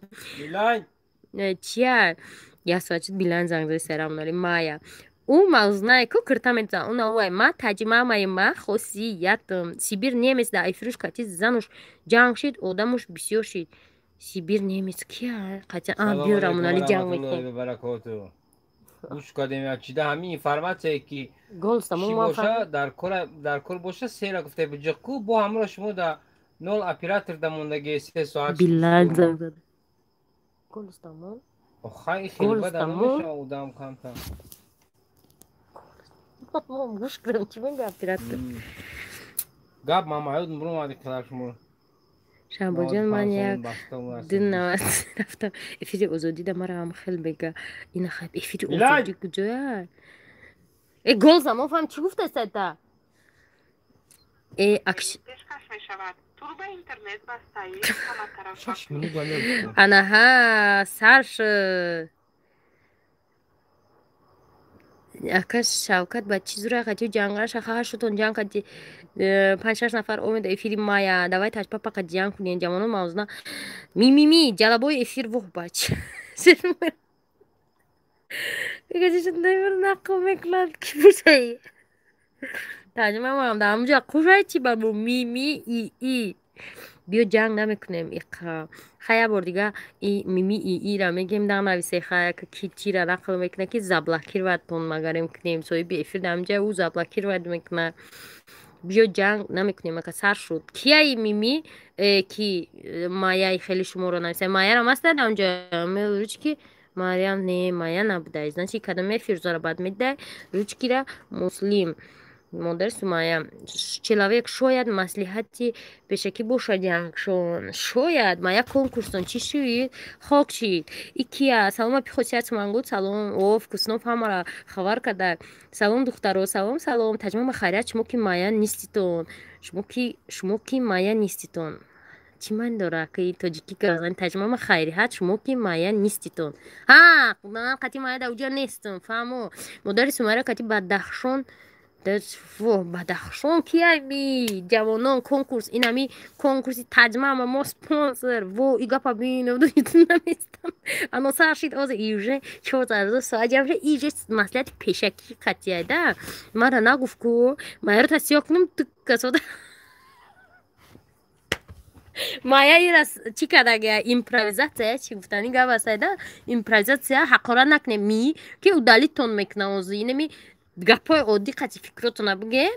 Чия, як соат шуд, билан занг зади серамонали. Мая, ӯ мавзунае ку кирта медозан, уна уай ма таҷмамаи ма хосиятам. Сибир немец да айфирӯш кати зануш ҷанг шид, одамуш бисёр шид. Сибир немец кия? Қати а, биё, Рамонали, ҷанг мекунем.
Гӯш кардем, як чида ҳамин информатсияе ки чӣ боша, дар кор боша, сера гуфта биҷиқ ку бо ҳамро шумо да нол оператор да мондаги 3 соат.
Билал занг зад. Голос тамом.
Охай, хеле бада намешава, одам камтар.
Гӯш кардам, чӣ мега оператор?
Гап мамаёд буромади қадар шумо.
Шаҳбоҷон, ман як ду навбат рафтам эфири Озодӣ, да мараам хел мега ина хайб. Эфири Озодӣ куҷоя? Э, гол замон фаҳм, чӣ гуфтаста? Э, акш
интернет бастаи.
Анаҳа, сар шуд. Ака Шавкат, ба чӣ зура қати ҷангара шаха ҳаштотон ҷанг кати, панҷ-шаш нафар омеда эфири мая. Давай тачпапа қати ҷанг кунем, ҷавонон мавзуна мимими ҷалабои эфир. Воҳ, бач нақл мекунад, ки бошаи таҷмамам дар ҳамуҷа қушай чи ба мо мими и и биё ҷанг намекунем иқа. Ха, як бор дига и мими и ира мегем, дар нависе. Ха, ки чира нақл мекуна, ки заблокировать-тон магарем кунем. Соҳиби эфир дар ҳамҷа ӯ заблокировать мекуна. Биё ҷанг намекунем, ака, сар шуд. Кияи мими, ки маяи хеле шуморо нависа? Маярам аста дар онҷа ручки Мариям. Не, мая набудай, значит, кадаме Фирӯзара бад медидай ручкира. Муслим, модар Сумая, человек шояд маслиҳати пешакӣ бошад, ҷангшон шояд. Мая, конкурсон чӣ шуид? Хок шид. Икия, салом, апи Хосият Сумангул, салом. О, Вкуснов ҳамара хабар карда. Салом, духтаро, салом, салом. Таҷмама хайрият, шумо ки мая ниститон, шумо ки мая ниститон, чӣ маъни дора ки тоҷикӣ газани? Таҷмама хайриҳат, шумо ки мая ниститон. Ҳа, ман қати мая да уҷа нестам, фаҳмо. Модари Сумайра кати Бадахшон. Бадахшон киями? Ҷавонон, конкурс, инами конкурси таҷмама, мо спонсор. Во, и гапа бинаместам. Ано сар шид оза, иже чорзарзо соат ҷамша, иже маслиҳати пешакӣ қатияда мара нагуфт ку маяро тасиё кунам ту касода. Мая ира чӣ кардага? Импровизатсия чӣ гуфтани гап астайда? Импровизатсия ҳақорат накунем, ми ки удалить-тон мекунам. Ози инами гапҳои оддӣ қати фикротона буге.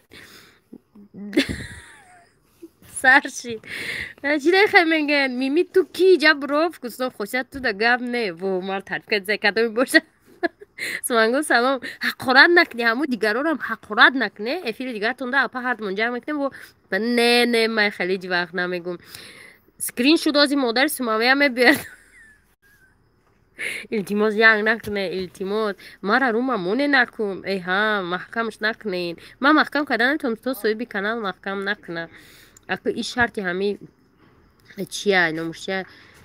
Сар шид. Чӣ дехай мегӯяд? Мими, ту ки ҷабров густов хосият ту да гап не. Во, мар тариф кардиса, кадоми боша. Сумангул, салом. Ҳақорат накунӣ, ҳаму дигарорам ҳақорат накунӣ. Эфири дигартонда апа ҳардумон ҷамъ мекунем. Во, не, не, ман хеле ҳеҷ вақт намегум. Скрин шуд, ози модари Сумавия мебиёд. Илтимос, янг накуне, илтимос, мара рума моне накун. Эҳа, маҳкамш накунед, ман маҳкам карда наметавонам, то соҳиби канал маҳкам накуна. Аку и шарти ҳами чия номушчия,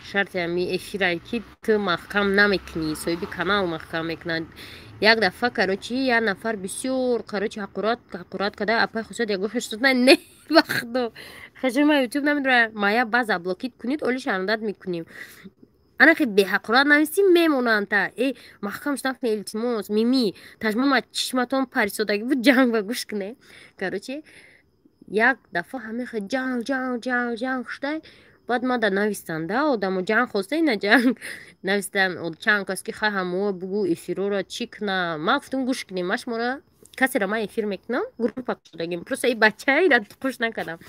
шарти ҳами эфирае ки ту маҳкам намекунӣ, соҳиби канал маҳкам мекунад. Як дафъа, короче, як нафар бисёр, короче, ҳақорат ҳақорат карда апай Хусад ягон хешто не бахдо хешо ма ютуб намедонам. Мая ба заблокить кунед, оли шармдат мекунем. Ана хе беҳақорат нависӣ, мемонанд та. Э, маҳкамш накунед, илтимос. Мими тажмама чишматон парисодагӣ буд, ҷанг ба гӯш куне. Короче, як дафъа ҳамехе ҷанг ҷанг ҷанг ҷанг шудай, баъд мада навистанда одамо ҷанг хоста, ина ҷанг навистан чанд кас, ки хай, ҳамо бугу эфирора чӣ кунам. Ман гуфтам: гӯш кунем, ма шуморо касеро ман эфир мекунам, группа кушодагим. Просто и бача ира қуш накардам,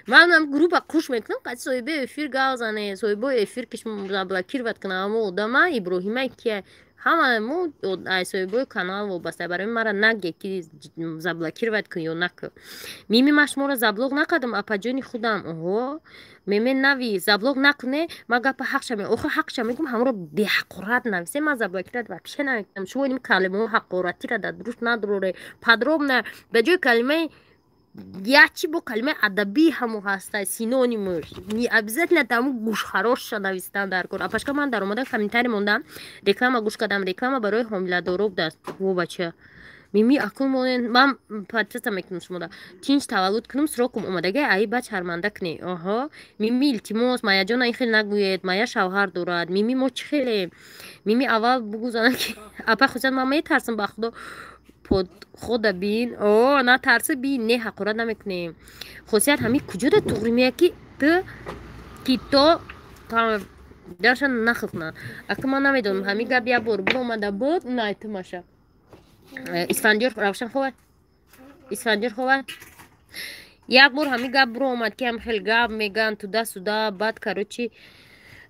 ман группа қуш мекунам, қати соҳиби эфир гав зане. Соҳибои эфир ки заблокировать кунам, ҳамо одама Иброҳима ки ҳама мо соҳибои канал вобаста. Барои мара наге ки заблокировать кун ё накун. Мими, ман шуморо заблок накардам, апаҷони худам. Оҳо, меме нави заблок накуне. Ман гапа ҳақша, охир ҳақша мегум, ҳамаро беҳақорат нависе, ман заблокировать вообще намекунам. Шумо ин калимаҳо ҳақоратира дар дуруст надороре. Подробно ба ҷои калимаи ячи бо калимаи адабӣ ҳамо ҳаста, синонимш. Не обязательно таму гӯшхароша навистан дар кор. Апашка, ман дар омадан комментарий мондам, реклама гӯш кардам, реклама барои ҳомиладоро будааст. Во, бача мими, акун монен, ман подписка мекунам шумода. Тинч таваллуд кунам, срокум омадага, аи баъд шарманда кунӣ. Оҳо, мими, илтимос, маяҷона, ин хел нагӯед, мая шавҳар дорад. Мими, мо чӣ хелем? Мими, аввал бугӯ зана ки апа хусад, ман метарсам, ба худо. Подхода бин, о, натарси, бин, не, ҳақорат намекунем. Хосият, ҳами куҷода туғри меяд, ки ту ки то даша нахл кунад? Ака, ман намедонам, ҳами гап як бор биромада буд, найтумаша. Исфандиёр Равшан хова, Исфандиёр хова. Як бор ҳамин гап биро омад, ки ҳам хел гап меган туда суда баъд короче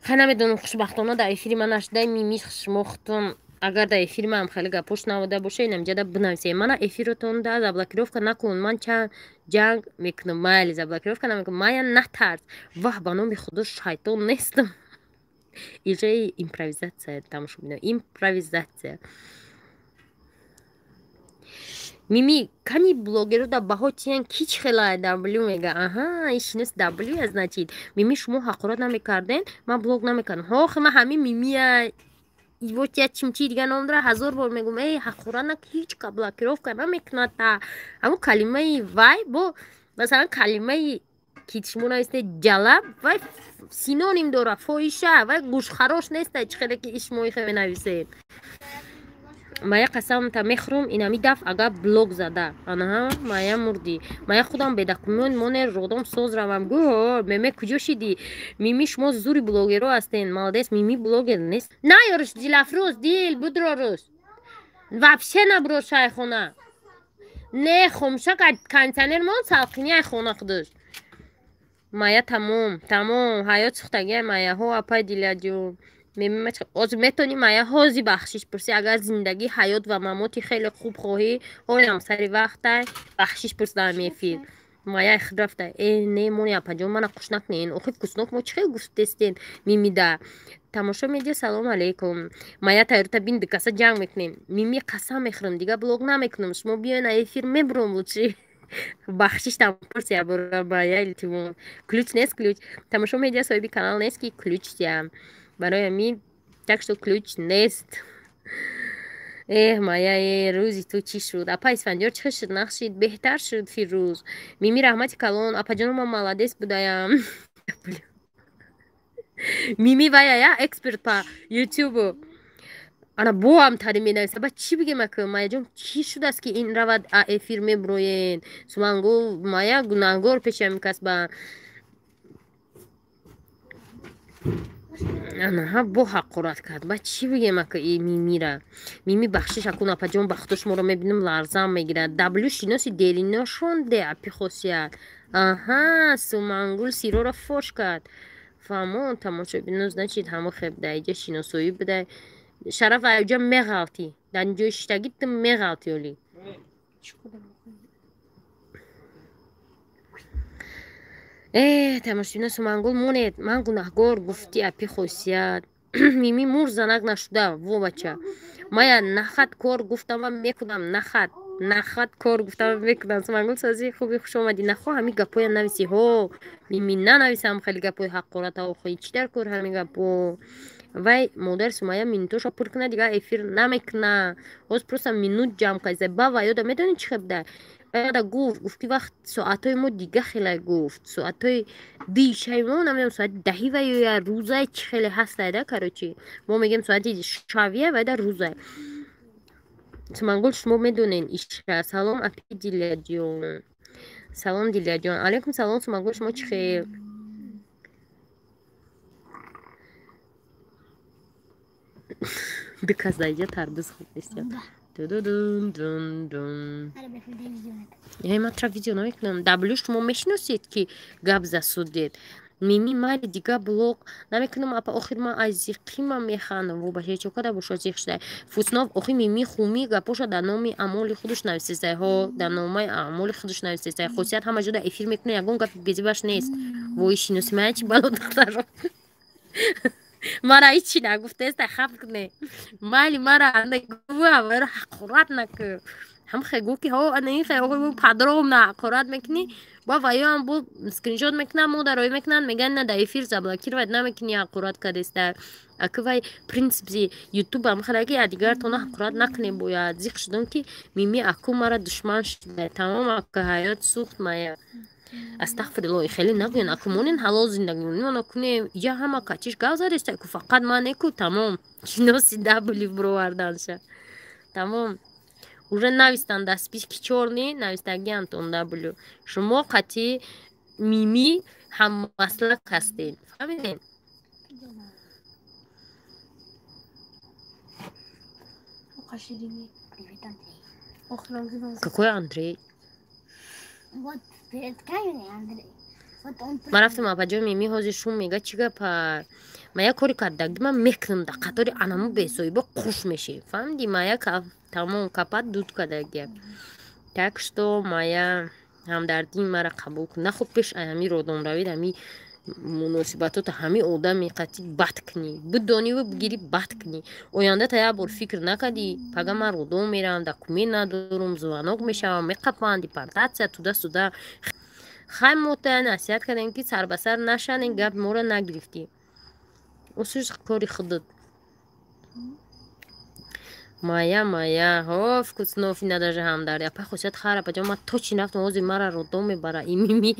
хай намедонам, хушбахтона дар эфири ман нашудай. Мими, шумо худтон агар дар эфири ман хеле гапош навода боша, инамҷада бинависед. Мана эфиротон да заблокировка накун, ман чанд ҷанг мекунам. Майли, заблокировка намекунам. Мая, натарс, ваҳ, ба номи худо, шайтон нестам. Иҷои импровизатсия, тамошо бинам, импровизатсия. Мими, кани блогеро да баҳо тиян, ки чӣ хела даблю мега. Аҳа, ишинес даблю, значит. Мими, шумо ҳақорат намекарден, ман блог намекардам. Ҳохи, ман ҳамин Мимия вот я чимчи дига ном дора, ҳазор бор мегум: эй, ҳақорат на, ҳеҷ ка блокировка намекунад. Та ҳамун калимаи вай бо, масалан, калимаи ки шумо нависте ҷалаб, вай синоним дора, фоҳиша, вай гӯшхарош неста, чӣ хеле ки ишмоихе менависед. Мая, қасамта мехӯрам, инами даф агар блог зада, анаҳа, мая, мурдӣ. Мая, худам бедокумент моне, родом соз равам. Гӯ, меме, куҷо шидӣ? Мими, шумо зури блогеро ҳастен, молодец. Мими блогер нест, наёрш. Дилафрӯз, дил будрорӯз, вообще набуро шайхона, не хомшак, кондиционер мон, салқини хона худаш. Мая, тамом, тамом, ҳаёт сухтагия. Маяҳо, апай Диляҷон, оз метонӣ, мая, ҳози бахшиш пурсӣ, агар зиндагӣ, ҳаёт ва мамоти хеле хуб хоҳӣ. Ҳолам сари вақтай, бахшиш пурс дар эфир. Мая, худ рафта. Э, не, мони, апаҷон, мана қуш накунен. Охи, вкуснок, мо чӣ хел гуфтестен? Мимида тамошо медиа, салом алейкум. Мая, тайёрта бин, дикаса ҷанг мекунем. Мими, қасам мехӯрам, дига блог намекунам. Шумо биёен, эфир мебуром, лучше бахшиштам пурс ябора. Мая, илтимос, ключ нест, ключ. Тамошо медиа соҳиби канал нест, ки ключ тиям барои ҳамин, так что ключ нест. Эҳ, мая, э, рӯзи ту чӣ шуд? Апа, Исфандиёр чӣ шуд? Нақшид, беҳтар шуд. Фирӯз, Мими, раҳмати калон. Апаҷоно, ман молодец будаям. Мими вая эксперт па ютубу, ана боам тари менависа. Ба чӣ бигем ака? Маяҷон, чӣ шудааст, ки ин равад, а эфир мебуроен? Сумангул, мая гунаҳгор пеши ҳамин кас ба анаҳа бо ҳақорат кард. Ба чӣ бигем ака и Мимира? Мими, бахшиш акун, апаҷон, ба худо, шуморо мебинам, ларзам мегирад. Даблю шиноси дериношонде, апи хосият. Аҳа, Сумангул сироро фош кард. Фаҳмон, тамошобино, значит, ҳамо хеб даиҷа шиносоӣ будай. Шараф, аҷа меғалтӣ, дар ҷои шиштагӣ ту меғалтӣ оли. Э, тамошобино, Сумангул монед, ман гунаҳгор гуфти, апи хосият. Мими мур занак нашуда, во бача. Мая, нахат кор гуфтам ва мекунам, нахат, нахат кор гуфтам ва мекунам. Сумангул, сози хуби, хуш омадӣ. Нахо ҳамин гапоя нависи. Ҳо, Мими, нанависам хеле гапои ҳақората. Охи, чӣ дар кор ҳамин гапо? Вай модар Сумая минутоша пур куна, дигар эфир намекуна. Ҳоз просто минут ҷамъ карда ба ва ёда медонӣ чӣ хел буда? Баъда гуфт, ки вақт соатҳои мо дига хеле, гуфт, соатҳои дишаи мо, намедонам, соати даҳи ва ё рӯзай, чӣ хеле ҳастайда. Короче, мо мегем соати шавия, вайда рӯзай. Сумангул, шумо медонен иша. Салом, апи Диляҷон. Салом, Диляҷон. Алейкум салом, Сумангул, шумо чӣ хел? Дукас даиҷа тарбуз хуб нестиям. Дудудун-дун-дун. Э, ман тра видео намекунам. Даблю шумо мешиносед, ки гап засудед? Мими, майли, дига блог намекунам, апа. Охир ман аз зиқима механдам. Во бача, чо када боша, зиқ шуда. Фуснов, охи, Мими хуми гапоша дар номи амоли худаш нависесай. Ҳо, дар номаи амоли худаш нависесай. Хосият ҳама ҷода эфир мекуна, ягон гапи безибаш нест. Вои, шиноси мая чи бало, духтаро? Мара ҳичи нагуфтеста, хаф куне. Майли, мара гӯ, ҳақорат накӯ. Ҳам хе гӯ, ки ҳо, ана ин хе подробно ҳақорат мекунӣ, ба ваёам бо скриншот мекунам, мо дароӣ мекунанд, мегӯянд, на, дар эфир заблокировать намекунӣ, ҳақорат кардеста. Аки вай принсипи ютубам хараги, а дигартона ҳақорат накунем. Бояд зиқ шудам, ки Мими аку мара душман шуда. Тамом, ака, ҳаёт сӯхт, мая. Астағфирулло, хеле нагӯен, аку, монен, ҳалол зиндагӣ мона кунем. Иҷа ҳама качиш гав зареста ку, фақат ман неку. Тамом, шиноси дабли бироварданша. Тамом, уже навистанд дар списки чёрный, навистагиантон даблю. Шумо қатъи Мими ҳаммаслак ҳастед, фаҳмидем?
Привет, Андрей.
Какой Андрей?
Вот перед камерой Андрей. Вот он.
Ман рафтам, апаҷон Мими ҳозир шум мега, чӣ гапа? Ма як кори кардаги ман мекунам, да қатори анаму бесоҳиба қуш мешӣ, фаҳмидӣ? Мая тамом капат дуд кардагия. Так что, моя, ҳамдардии мара қабул кун. Нахоб, пеш ҳами родом равид, ҳами муносибатота, ҳами одами қатӣ бад кунӣ, бидониву бигирӣ, бад кунӣ. Ояндата як бор фикр накардӣ? Пага ман родом меравам, документ надорум, звонок мешавам, меқапанд, депортация, туда сюда. Хай, мо та насиҳат кардем, ки сарбасар нашанем, гап моро нагирифтӣ. Усуш кори худат. Моя, моя, ҳо, вкуснов ина даже ҳамдард. Апа хосият хар, апаҷон, ман то чӣ рафтам, ҳозир мара родом мебара имими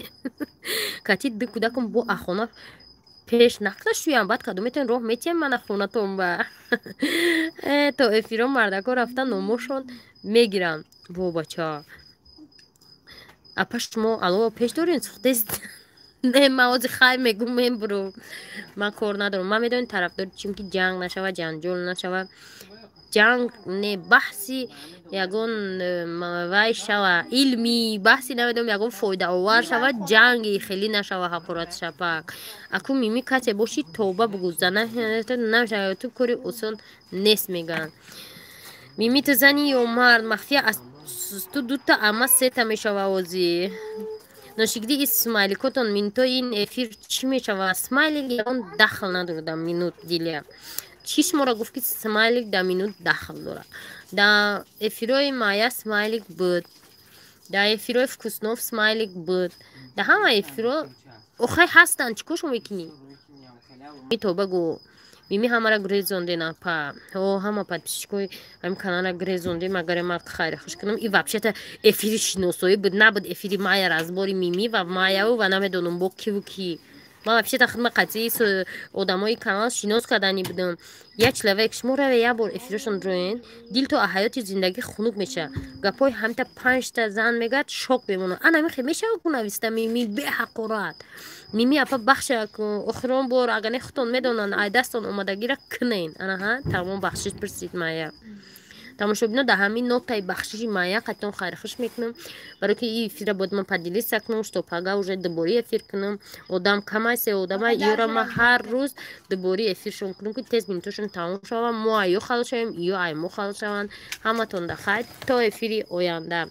кати ду кӯдакам бо ахона пеш нақла шӯям. Баъд кадом метавон роҳ метиҳем мана хонатон ба то эфиро мардако рафта номошон мегирам. Бо бача, апа, шумо алова пеш дорем, сухтест? Не, ман ҳозир хай мегум, мебуру, ман кор надорам. Ман медонем тарафдори чим, ки ҷанг нашава, ҷанҷол нашава. Ҷанг не, баҳси ягон вай шава, илмӣ баҳси, намедонам, ягон фоидаовар шава, ҷанги хелӣ нашава, ҳақорат шапак. Аку Мими касе бошӣ, тоба бугӯ, зана намешава, ту кори осон нест, мегӯянд. Мими, ту зани ё мард? Махфия аз ту дута ама сета мешава. Озӣ ношигди и смайликотон минутои ин эфир чӣ мешава? Смайлик ягон дахл надорад дар минут. Дилия, чӣ шуморо гуфт, ки смайлик дар минут дахл дорад? Дар эфирои Майя смайлик буд, дар эфирои Вкуснов смайлик буд, дар ҳама эфиро охай ҳастанд. Чӣ кор шумо мекунӣ? Тоба гӯ, Мими, ҳамара гурезонден, апа. О, ҳама подписчикои ҳамин канала гурезондем. Агаре ман хайри хуш кунам, и вообще-то эфири шиносоӣ буд, набуд эфири Майя, разбори Мими ва Майяву ва намедонам бо киву ки. Ман вообще-то хидма қатъии одамои канал шинос кардани будам. Як человек, шумо раве, як бор эфирошон дроен, дил то ҳаёти зиндагӣ хунук мешавад. Гапҳои ҳамта панҷта зан мегӯяд, шок мемонад. Ана мехе мешава ку нависта Мими беҳақорат. Мими апа, бахша охирон бор, агар не, худтон медонанд, ай дастон омадагира кунен. Анаҳа, тамом, бахшиш пурсид Майя. Тамошобино, дар ҳамин нотаи бахшиши Майя қатон хайрхуш мекунам, барои ки и эфира бояд ман поделиться кунам, что пага уже дубори эфир кунам. Одам камай, се одама ёра, ма ҳар рӯз дубори эфиршон кунам, ки тез минутошон тамом шавам, мо ай ё халос шавем, ё ай мо халос шаванд. Ҳаматон да хайр, то эфири оянда.